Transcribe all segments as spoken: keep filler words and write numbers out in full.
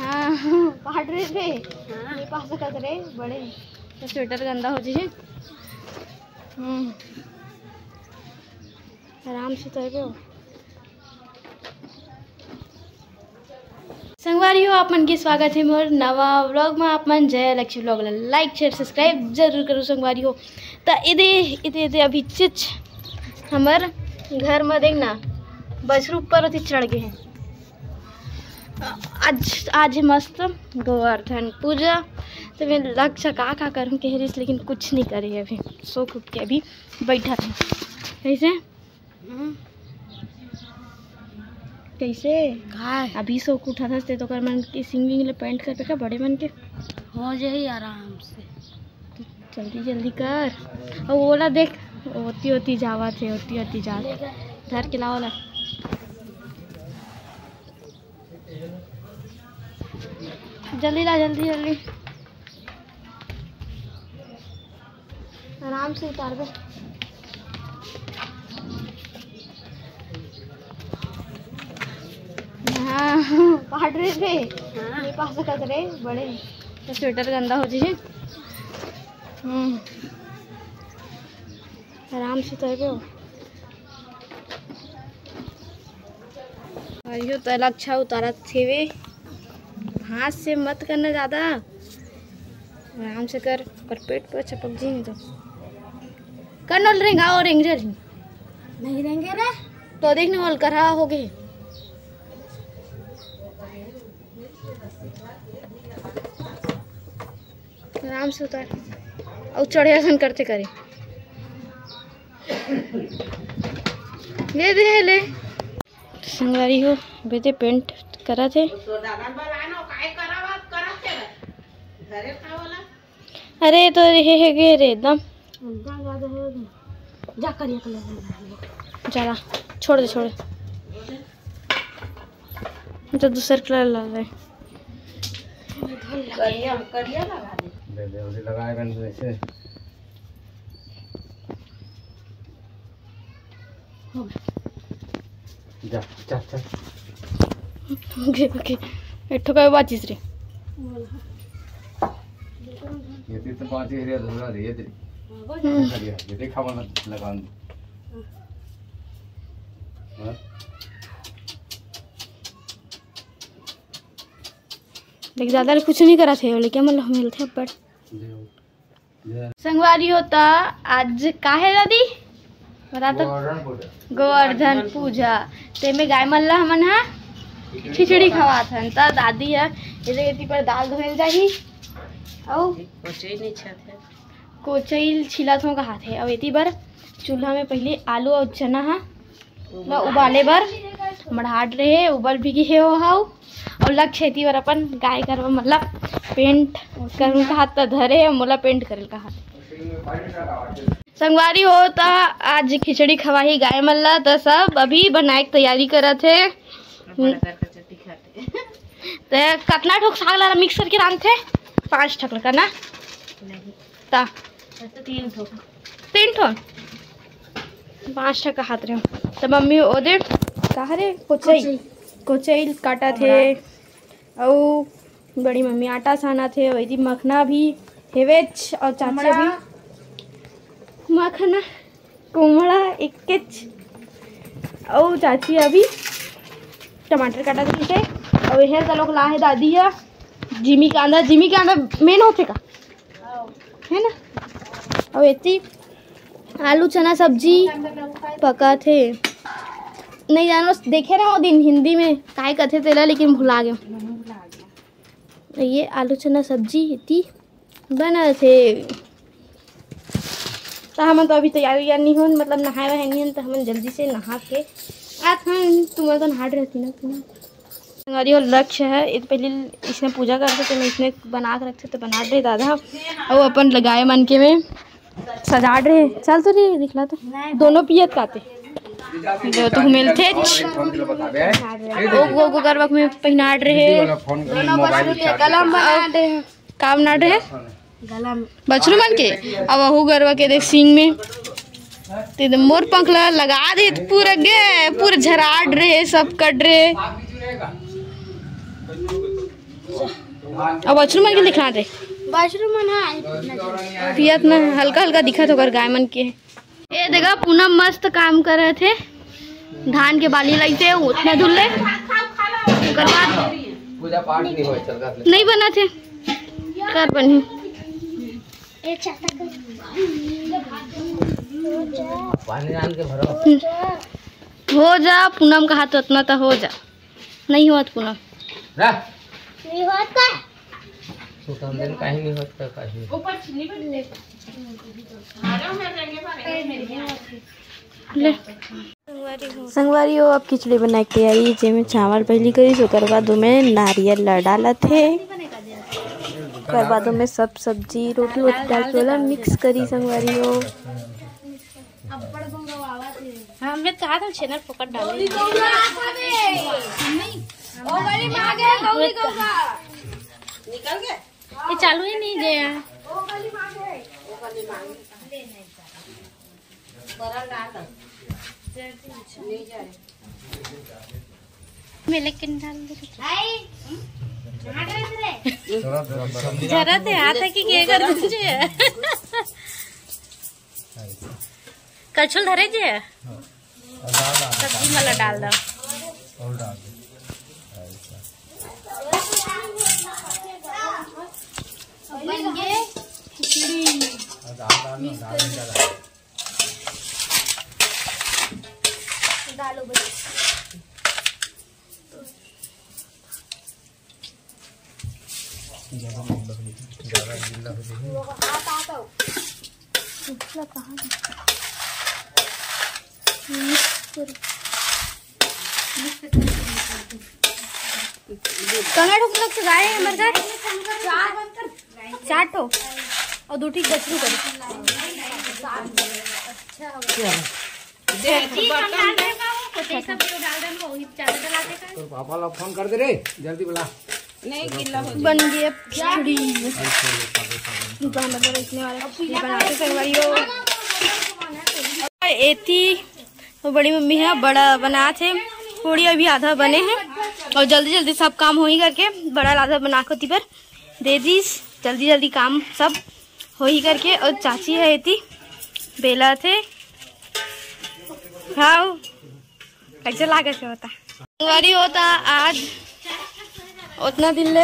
हाँ, पाट रहे थे। हाँ। नहीं पा सकत रे, बड़े। तो स्वेटर गंदा हो जाए। हम्म। आराम से उतरबे हो। संगवारी हो, आप मन के स्वागत है मोर नवा व्लॉग में। आप मन जय लक्ष्मी व्लॉग ला लाइक, शेयर, सब्सक्राइब जरूर करो संगवारी हो। त इदे, इदे, इदे अभी चिच हमर घर में देखना, बछरू ऊपर ओती चढ़ गए हैं। आज, आज है मस्त गोवर्धन पूजा। तो मैं लक्ष्य का, का करूँ कह रही, लेकिन कुछ नहीं करे अभी, सो उठ के अभी बैठा था। कैसे? हम्म। कैसे? काय? अभी सो उठा था, ते तो कर मन के सिंगिंग ले पेंट कर का बड़े मन के। हो जाई आराम से। जल्दी, जल्दी कर। और ओला देख, ओती, ओती जावत है, ओती, ओती जावत। धर के लाओ ला। जल्दी ला, जल्दी, जल्दी। आराम से उतारबे। हाँ, पाट रहे थे। हाँ। नहीं पा सकत रे, बड़े। तो स्वेटर गंदा हो जाए। हम्म। आराम से उतारबे हो। अरे यो तैला अच्छा उतारत हेवे। हाथ से मत करना ज्यादा, आराम से कर, पर पेट पर चपक जी नहीं तो। कर नल रेंगा और रेंग जा रही। नहीं रेंगे रे। तो देखने वाल करहा हो गए। आराम से उतार। और चढ़े असन करते करे। ले दे, ले। संगवारी हो, बेटे पेंट करत हे। अरे तो हे, हे गे रे एकदम। जा करिया कलर। चला, छोड़ दे, छोड़ दे। तो दूसर कलर लगा रहे। करिया, करिया लगा दे। दे दे, उसे लगाएगा नहीं वैसे। हो गया। जा, जा, जा। ओके, ओके। एक ठो का बाचिस रे। ये तो बाचिस रे, अधूरा रे, ये तेरी। हम्म। ये देखा वाला लगा दे। हाँ? देख, ज्यादा कुछ नहीं करा थे, लेकिन मतलब हम मिलते हैं, but संगवारी हो त आज का हे दादी? बता तो। गोवर्धन पूजा। गोवर्धन पूजा। तेमे गाय मन ला हमन हा खिचड़ी खवात हन। त दादी ह एदे एती पर दाल धोयल जाही। अउ कोचई नहीं छत हे। कोचई छिलत हो कहात हे। अउ एती बर चूल्हा में पहले आलू अउ चना हा ला उबाले बर मढ़ाट रहे, उबल भी गे हे ओ हव। अउ लक्ष्य एती बर अपन गाय गरवा मतलब पेंट करूँ कहात त धरे हे, मोला पेंट करे ल कहात। संगवारी हो त आज खिचड़ी खवाही गाय मन ला, त सब अभी बनाए के तैयारी करत हे। बड़ा कर कर चट्टी खाते। त कतना ठोक साग ला मिक्स करके रांधथे? पाँच ठक लगा ना? नहीं। ता? तीन ठो। तीन ठो? पाँच ठो कहात रहे। त मम्मी ओदे कहा रे? कोचई। कोचई। कोचई काटत हे। अउ बड़ी मम्मी आटा सानत हे। वही मखना भी हेवेच अउ चाचा भी। मखना। कुमड़ा एकेच। अउ चाची अभी टमाटर काटत रहिसे। अउ एहर का लोग ला हे दादी ह जिमी कांदा। जिमी कांदा मेन होथे का? हे ना? अउ एती आलू चना सब्जी पकाथे। नहीं जानो, देखे रहो दिन हिंदी में काय कथे तेला, लेकिन भुला गए। ये आलू चना सब्जी एती बनत हे। त हमन तो अभी तैयार वैयार नहीं होन, मतलब नहाए वहाए नहीं होन, त हमन जल्दी से नहा के आत हन। तुमन तो नहात रहती ना, तुमन। संगवारी हो लक्ष्य हे, ये तो पहले इसने पूजा करथे, तो मैं इसने बना के रखथे, तो बना दे दादा। अउ अपन लगाए मन के में सजाड रहे। चल तो रे, दिखला तो। दोनों पियत काते। जो तो मिलथे। ओ, ओ, ओ, गरबक में पहिनाड रहे। दोनों बस के गला में बनाड रहे। का बनाड रहे? गला में। बछरू मन के। अब अहू गरवा के देख सींग में। ते दे मोर पंख ला लगा दे, पूरा गे, पूरा झराड रहे, सब कट रहे। अब वॉशरूम मन के दिखला दे। वॉशरूम मन, हाँ। पियत न हल्का हल्का दिखत होकर गाय मन के। ये देखा, पूनम मस्त काम करत हे, धान के बाली लाइसे, उतना धुल ले, ओकर बाद पूजा पाठ नहीं होय, चल कर ले। नहीं बना थे, कर बनी। पानी डाल के भरो। हो जा, पूनम का हाथ उतना तो हो जा। नहीं होत पूनम। रह। नहीं होत का? सुतन दिन काहे नहीं होत का, काहे नहीं? ले। संगवारी हो, अब खिचड़ी बनाए के तैयारी, जेमे चावल पहली करी, ओकर बाद ओमे नारियल ला डालत हे, ओकर बाद ओमे सब सब्जी, रोटी वोटी डाल के ओला मिक्स करी संगवारी हो। हाँ, मैं कहा था छेना पकड़ डाले। निकल गए। ये चालू ही नहीं गया। मैं लेकिन डाल दे। जरा ते आता कि के कर दीजिए। कलछुल धरे जे। और डाल, डाल, सब्जी वाला डाल दो। और डाल दो। ऐसा। बन गए खिचड़ी। और डाल, डाल, डाल, डाल, डाल। डालो बस। ज्यादा गिल्ला हो जाही। कहाँ है? कहाँ ढुक लोग से गाय है हमारे घर? चार ठो और दो ठीक बछरू करी। तोर पापा ला फोन कर दे रे, जल्दी बुला। बन गई अब खिचड़ी। दुकान पर बेचने वाले खिचड़ी बनाते संगवारी हो। एती तो बड़ी मम्मी है, बड़ा बनात हे पूड़ी, अभी आधा बने हे और जल्दी जल्दी सब काम होही करके बड़ा आधा बना के ओती पर दे दीस। जल्दी जल्दी काम सब होही करके। और चाची है एती बेला थे। हाँ, कैसे लागे से होता? संगवारी हो, त आज उतना दिन ले,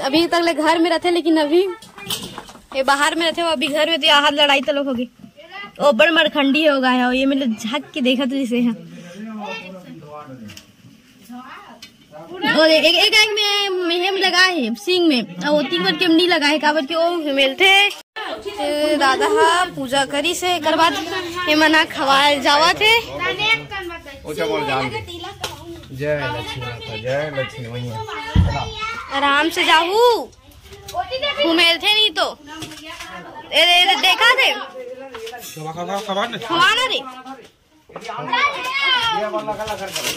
अभी तक ले घर में रथे, लेकिन अभी ये बाहर में रथे, वो अभी घर में तो यहाँ लड़ाई तलक होगी। ओ बड़ मरखंडी हो गया है, ये मेरे झांक के देखा तो जैसे है। और एक, एक, एक में मेहम लगा है सींग में, और वो तीन बार केमनी लगा है, काबर के ओ मिलथे। ते दादा हा पूजा करिस हे, एकर बाद एमन हा खवाए जावत हे। ओछा बोल जान दे। जय लक्ष्मी माता, जय लक्ष्मी मैया। आराम से जाहू, घुमेलथे नहीं तो। ए, ए, ए, देखा थे? खवा, खवा, खवा, खवा ना। खवा ना रे।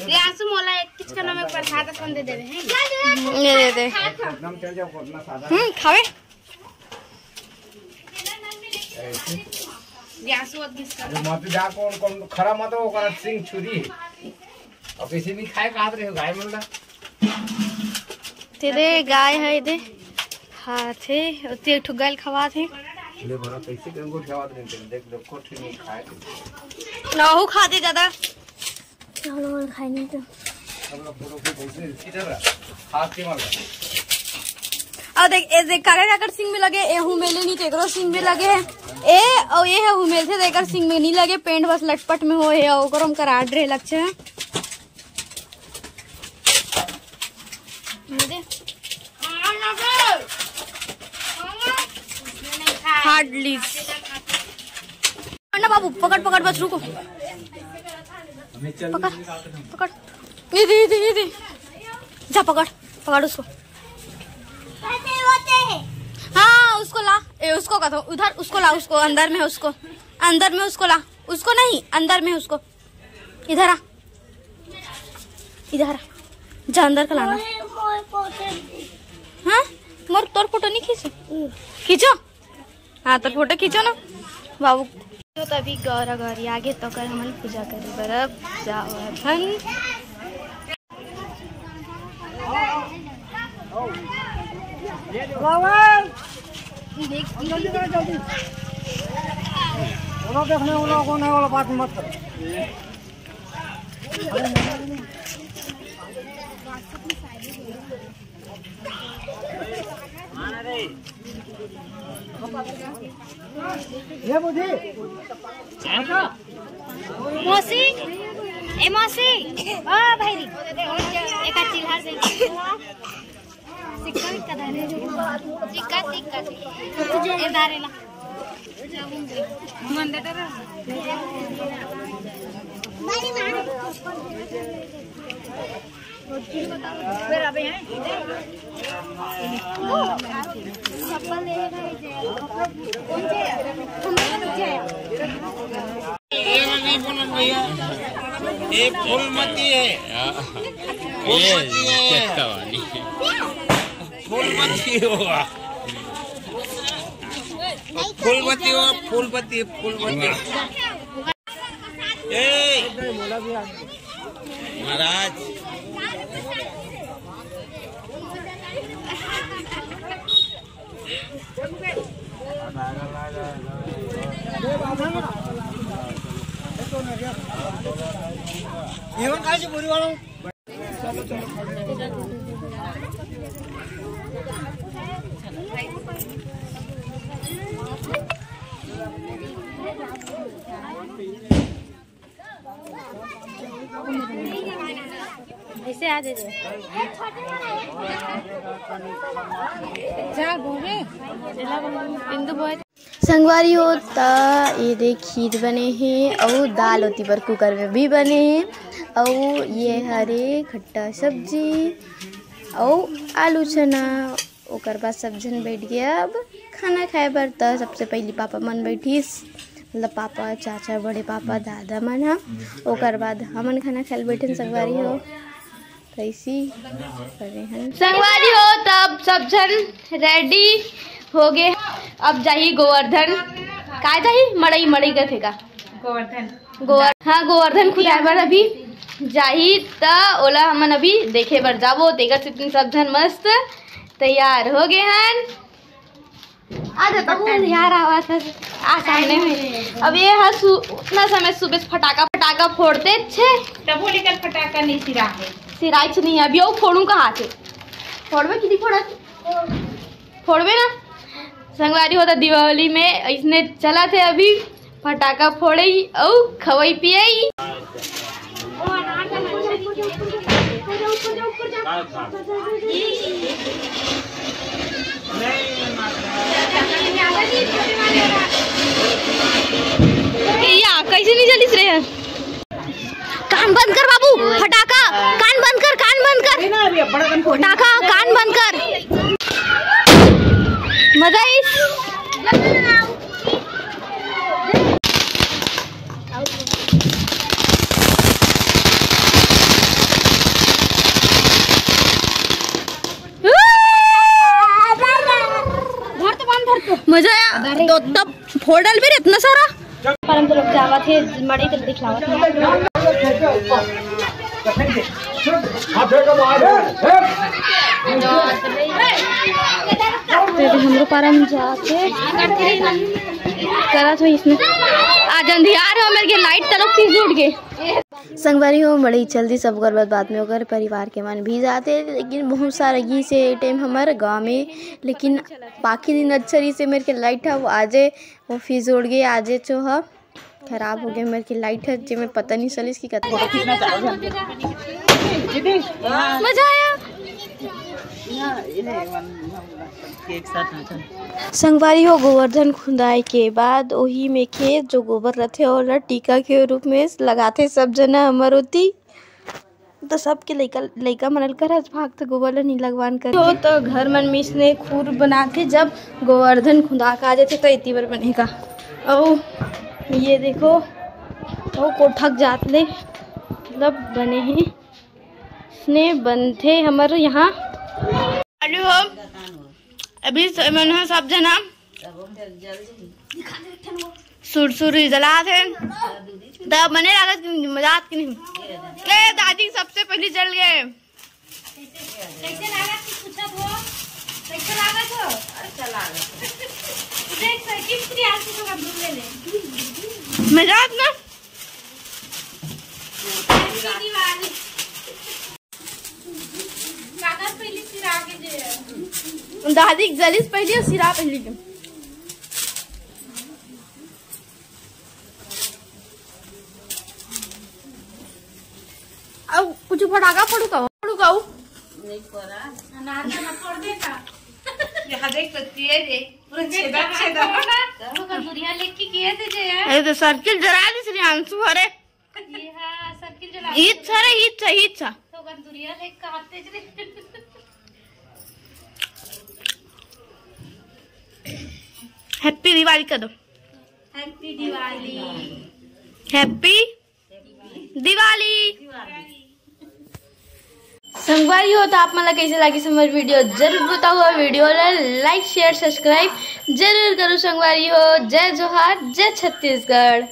ये आंसू मोला एक किचकन में प्रसाद असन दे देवे हैं। ये दे दे। हम्म, खावे। ये आंसू अब किसका? अरे मत जा, कौन, कौन खड़ा मत हो, ओकरा सिंग छुरी। अब कैसे नहीं खाए, कहा रहे हो, गाय मिल रहा। तेरे गाय है दे। खात हे, ओती एक ठो गाय ल खवात हे। ले बड़ा, कैसे के अंगूर खवात रहे थे, देख, देख, कोठ नहीं खाए। ना, वो खाते ज्यादा। हम लोग खाए नहीं तो। सब लोग फोटो को कैसे, किधर रहा? हाथ के मार। और देख, ए देख, काका काकर सिंग में लगे, ए हुमेले नहीं, तेकरो सिंग में लगे। ए, और ये है हुमेल थे, तेकर सिंग में नहीं लगे, पेंट बस लटपट में हो, ए, ओकरो हम कराट रहे लच्छे। फाड़ लीस। ना बाबू, पकड़, पकड़, बस रुको। पकड़, पकड़। ये दे, ये दे, ये दे। जा पकड़, पकड़ उसको। हाँ, उसको ला। ए, उसको का तो, उधर उसको ला, उसको अंदर में उसको। अंदर में उसको ला। उसको नहीं, अंदर में उसको। इधर आ, इधर आ, जा अंदर का लाना। हाँ, मोर तोर फोटो नहीं खींचो, खींचो। हाँ, तोर फोटो खींचो ना बाबू। तो अभी गौरा गौरी आगे तो कर हमन पूजा करे बर अब जावत हन। बाबा, जल्दी करो, जल्दी। वो लोग देखने, वो लोग कौन है, वो लोग बात मत करो। ये बुद्धि। मौसी, ए मौसी, ओ भैरी, एक चिल्हार दे। सिक्का विक्का दे। सिक्का, सिक्का। ए दारेला। ये नहीं बोलन भैया, ये फूलमती है। ये फूलमती है। Cheque Cavani. फूलमती हो, फूलमती हो, फूलमती, फूलमती। ए, महाराज। एवन काय बोरी वाला। ऐसे आ जाइए। जा बोले, इंदु बोल। संगवारी हो, त ये दे खीर बने हे अउ दाल ओती बर कुकर में भी बने हे अउ ये हरे खट्टा सब्जी अउ आलू चना। ओकर बाद सब झन बैठ गए अब खाना खाए बर। त सबसे पहली पापा मन बैठिस, मतलब पापा, चाचा, बड़े पापा, दादा मन ह। ओकर बाद हमन खाना खाए ल बैठन संगवारी हो। कैसी करे हन संगवारी हो, तब सब झन रेडी हो गए। अब जाही गोवर्धन, का जाही? मड़ई, मड़ई कथे का? गोवर्धन। गोवर-, हाँ, गोवर्धन खुदाए बर अभी जाही, त ओला हमन अभी देखे बर जाबो। तेकर सेती सब झन मस्त तैयार हो गए हन। आ जाता हूँ यार, आवाज है। आ सामने में। अब ये हा सु-, उतना समय सुबह से फटाका, फटाका फोड़ते छे। तबो लेकर फटाका नहीं सिरा है। सिराइच नहीं है, अभी वो फोड़ू कहाँ से? फोड़बे कि नहीं फोड़ा? फोड़बे ना। संगवारी हो, त दीपावली में इसने चला थे अभी फटाका फोड़ई अउ खवई पियई। ए या, कैसे नहीं जलिस रे? कान बंद कर बाबू, फटाका, कान बंद कर, कान बंद कर, फटाका, कान बंद कर। मजा आइस। मजा आया। तो तब फोड़ डाल भी इतना सारा। पर हम तो लोग जावत हे, मड़ई तक दिखलावत हे। तेरे हमरो पारा में जाके करत हो इसमें। आज अंधियार हो, मेरे के लाइट तलक चीज उठ गए। संगवारी हो, मड़ई चल दी सब, ओकर बाद, बाद में ओकर परिवार के मन भी जाते, लेकिन बहुत सारा गीस हे ए टाइम हमर गाँव में, लेकिन बाकी दिन अच्छा रही से मेरे के लाइट ह, वो आजे, वो फिर जोड़ गए आजे चो ह। खराब हो गए मेरे की लाइट ह, जेमे पता नहीं चलिस कि कत-। मजा आया। संगवारी हो, गोवर्धन खुदाए के बाद ओही में खेत जो गोबर रथे, ओला टीका के रूप में लगाथे सब जना हमर ओती। तो सबके लइका, लइका मन ल करत भाग तो गोबर ल नी लगवान कर। तो, तो घर मन में इसने खूर बनाथे, जब गोवर्धन खुदा का आ जाथे तो एती बर बनेगा। अउ ये देखो, वो कोठक जात ले मतलब बने हे, इसने बनथे हमर यहाँ। आलू हो, अभी स-, मन ह सब जना सुरसुरी जलात हे, त बने लागत कि मजा आत कि नहीं? ए दादी सबसे पहली जल गए। कैसे लागत कि पूछत हो? कैसे लागत हो? अच्छा लागत हो। देख, साइकिल फ्री आज तो हम ले ले। मजा आत ना? Happy दिवाली। कागज पहले सिरा के दे। दादी के जलिस पहले और सिरा पहले के। अब कुछ फटाका फोड़ू का? फोड़ू का? नहीं फोड़ा। अनार का ना फोड़ देता। यहाँ देख तो तेज है, पूरा छेदा छेदा। तो कंदूरिया लेके किए थे जे यार। अरे तो सर्किल जरा ली श्री अंशु, अरे। ये हाँ, सर्किल जला। हीच है, हीच है, हीच है। तो कंदूरिया लेके कहाँ तेज रे। Happy दिवाली कर दो। Happy दिवाली। Happy दिवाली। संगवारी हो, तो आप मन ला कैसे लागिस हमर वीडियो, जरूर बताओ। और वीडियो ला like, share, subscribe जरूर करो संगवारी हो। जय जोहार, जय छत्तीसगढ़।